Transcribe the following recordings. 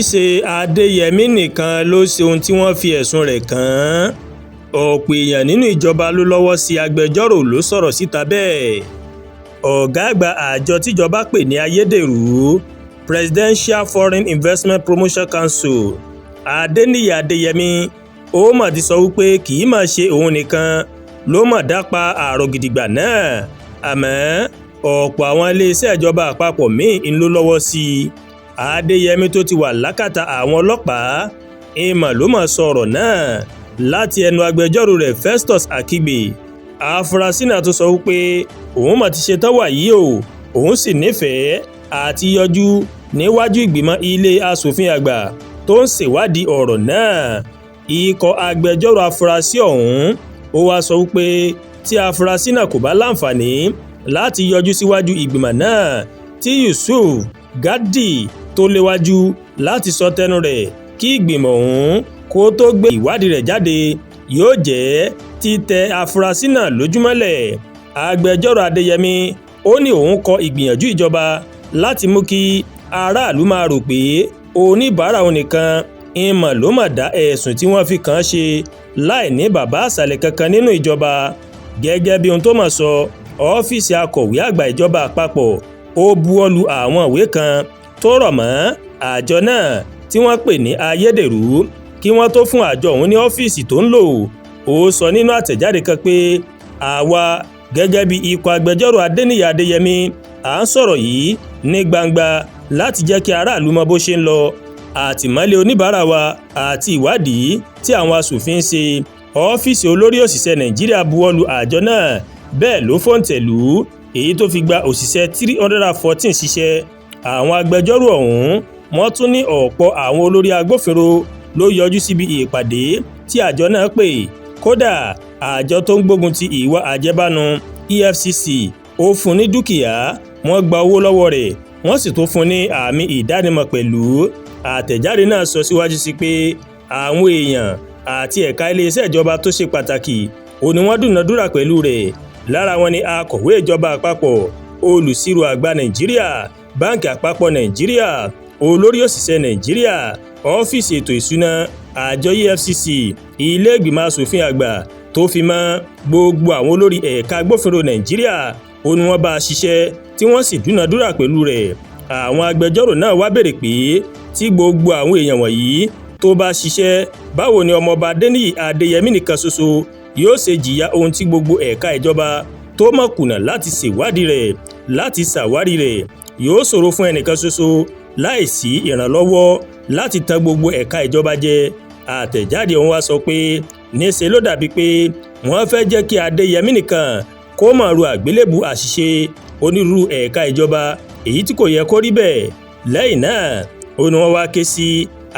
ṣe Adéyẹmi nìkan ló ṣe ohun tí wọ́n fi ẹ̀sùn rẹ̀ kàn án, ọ̀pọ̀ èèyàn nínú ìjọba ló lọ́wọ́ sí, agbẹjọ́rò ló sọ̀rọ̀ síta bẹ́ẹ̀. Ọ̀gá àgbà àjọ tíjọba pè ní ayédèrú Presidential Foreign Investment Promotion Council, Adéníyì Adéyẹmi, ó mà ti sọ wípé kì í mà ṣe òun nìkan ló mà dápa ààrọ̀ gidigba náà, àmọ́ ọ̀pọ̀ àwọn iléeṣẹ́ ìjọba àpapọ̀ míì ń ló lọ́wọ́ sí i. Adéyẹmi tó ti wà lákàtà àwọn ọlọ́pàá ìmọ̀ ló mọ̀ sọ̀rọ̀ náà láti ẹnu agbẹjọ́rò rẹ̀ Festus Akigbe. Afurasí náà tó sọ wípé òun mà ti ṣetán wàyí o, òun sì nífẹ̀ẹ́ àti yọjú níwájú ìgbìmọ̀ ilé asòfin àgbà tó ń ṣèwádìí ọ̀rọ̀ náà. Ikọ̀ agbẹjọ́rò afurasí ọ̀hún ó wá sọ wípé tí afurasí náà kò bá láǹfààní láti yọjú síwájú ìgbìmọ̀ náà tí Yusuf Gadi tó léwájú láti sọ tẹnu rẹ̀ kí ìgbìmọ̀ ọ̀hún kó tó gbé ìwádìí rẹ̀ jáde yóò jẹ́ títẹ afurasí náà lójúmọ́lẹ̀. Agbẹjọ́rò Adéyẹmi ó ní òun kọ ìgbìyànjú ìjọba láti mú kí aráàlú máa rò pé oníbàárà òun nìkan ìmọ̀ ló mà dá ẹ̀sùn tí wọ́n fi kàn án ṣe láì ní bàbá àṣàlẹ̀ kankan nínú ìjọba. Gẹ́gẹ́ bí ohun tó mọ̀ sọ, ọ́fíìsì akọ̀wé àgbà ìjọba àpapọ̀ ó buwọ́lu àwọn ìwé kan tó rọ̀ mọ́ àjọ náà tí wọ́n pè ní ayédèrú kí wọ́n tó fún àjọ ọ̀hún ní ọ́fíìsì tó ń lò. Ó sọ nínú àtẹ̀jáde kan pé àwa gẹ́gẹ́ bí ikọ̀ agbẹjọ́rò Adéníyì Adéyẹmi à ń sọ̀rọ̀ yìí ní gbangba láti jẹ́ kí aráàlú mọ bó ṣe ń lọ, àtìmọ́lé oníbàárà wa àti ìwádìí tí àwọn aṣòfin ń ṣe. Ọ́fíìsì olórí òṣìṣẹ́ Nàìjíríà buwọ́lu àjọ náà, bẹ́ẹ̀ ló fòǹtẹ̀lù èyí tó fi gba òṣìṣẹ́ 314 ṣiṣẹ́. Àwọn agbẹjọ́rò ọ̀hún wọ́n tún ní ọ̀pọ̀ àwọn olórí agbófinró ló yọjú síbi ìpàdé tí àjọ náà pè. Kódà àjọ tó ń gbógun ti ìwà àjẹbánu EFCC ó fún ní dúkìá, wọ́n gba owó lọ́wọ́ rẹ̀, wọ́n sì tún fún ní àmì ìdánimọ̀ pẹ̀lú. Àtẹ̀jáde náà sọ síwájú sí pé àwọn èèyàn àti ẹ̀ka iléeṣẹ́ ìjọba tó ṣe pàtàkì ò ní wọ́n dúnadúrà pẹ̀lú rẹ̀. Lára wọn ni akọ̀wé ìjọba àpapọ̀, olùsírò àgbà Nàìjíríà, báńkì àpapọ̀ Nàìjíríà, olórí òṣìṣẹ́ Nàìjíríà, ọ́fíìsì ètò ìṣúná, àjọ EFCC, ilé ìgbìmọ̀ asòfin àgbà tó fi mọ́ gbogbo àwọn olórí ẹ̀ka agbófinró Nàìjíríà ó ní wọ́n bá a ṣiṣẹ́ tí wọ́n sì dúnadúrà pẹ̀lú rẹ̀. Àwọn agbẹjọ́rò náà wá béèrè pé tí gbogbo àwọn èèyàn wọ̀nyí tó bá ṣiṣẹ́, báwo ni ọmọọba Adéníyì Adéyẹmí nìkan ṣoṣo yóò ṣe jìyà ohun tí gbogbo ẹ̀ka ìjọba tó mọ̀ kùnà láti ṣèwádìí rẹ̀, láti ṣàwárí rẹ̀? Yóò ṣòro fún ẹnìkan ṣoṣo láìsí ìrànlọ́wọ́ láti tan gbogbo ẹ̀ka ìjọba jẹ. Àtẹ̀jáde ọ̀hún wá sọ pé níṣe ló dàbí pé wọ́n fẹ́ jẹ́ kí Adéyẹmí nìkan kó máa ru àgbélébù àṣìṣe onírúurú ẹ̀ka ìjọba, èyí tí kò yẹ kó rí bẹ́ẹ̀. Lẹ́yìn náà ó ní wọ́n wá ké sí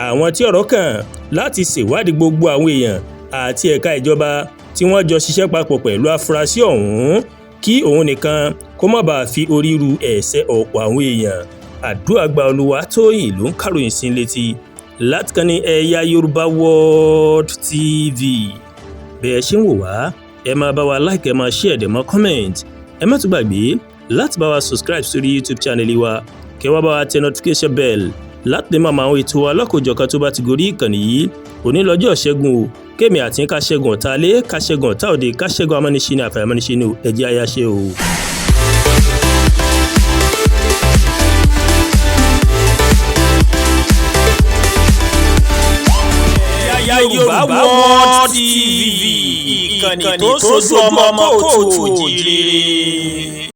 àwọn tí ọ̀rọ̀ kàn láti ṣèwádìí gbogbo àwọn èèyàn àti ẹ̀ka ìjọba tí wọ́n jọ ṣiṣẹ́ papọ̀ pẹ̀lú afurasí ọ̀hún kí òun nìkan kó má bàa fi orí ru ẹ̀ṣẹ̀ ọ̀pọ̀ àwọn èèyàn. Àdúràgbà Olúwatóyìn ló ń kàròyìn sí létí láti kàn ní Ẹ̀yà Yorùbá World TV. Bẹ́ẹ̀ ṣe ń wò wá, ẹ máa bá wa like, ẹ máa share, dẹ̀ mọ́ comment. Ẹ má tún gbàgbé láti bá wa subscribe sórí YouTube channel wa, kẹ́ wá bá wa tẹ notification bell láti lè máa mọ àwọn ètò alákòjọ̀kan tó bá ti gorí ìkànnì yìí. Òní lọ́jọ́ ṣẹ́gun o, kémi àti ká ṣẹ́gun ọ̀tá alé, ká ṣẹ́gun ọ̀tá òde, ká ṣẹ́gun amánìṣe ní àfàìmánìṣe ní ẹ̀jẹ̀ ayáṣe o. Yorùbá World TV, ìkànnì tó sojú ọmọ kóòtù òjìrè.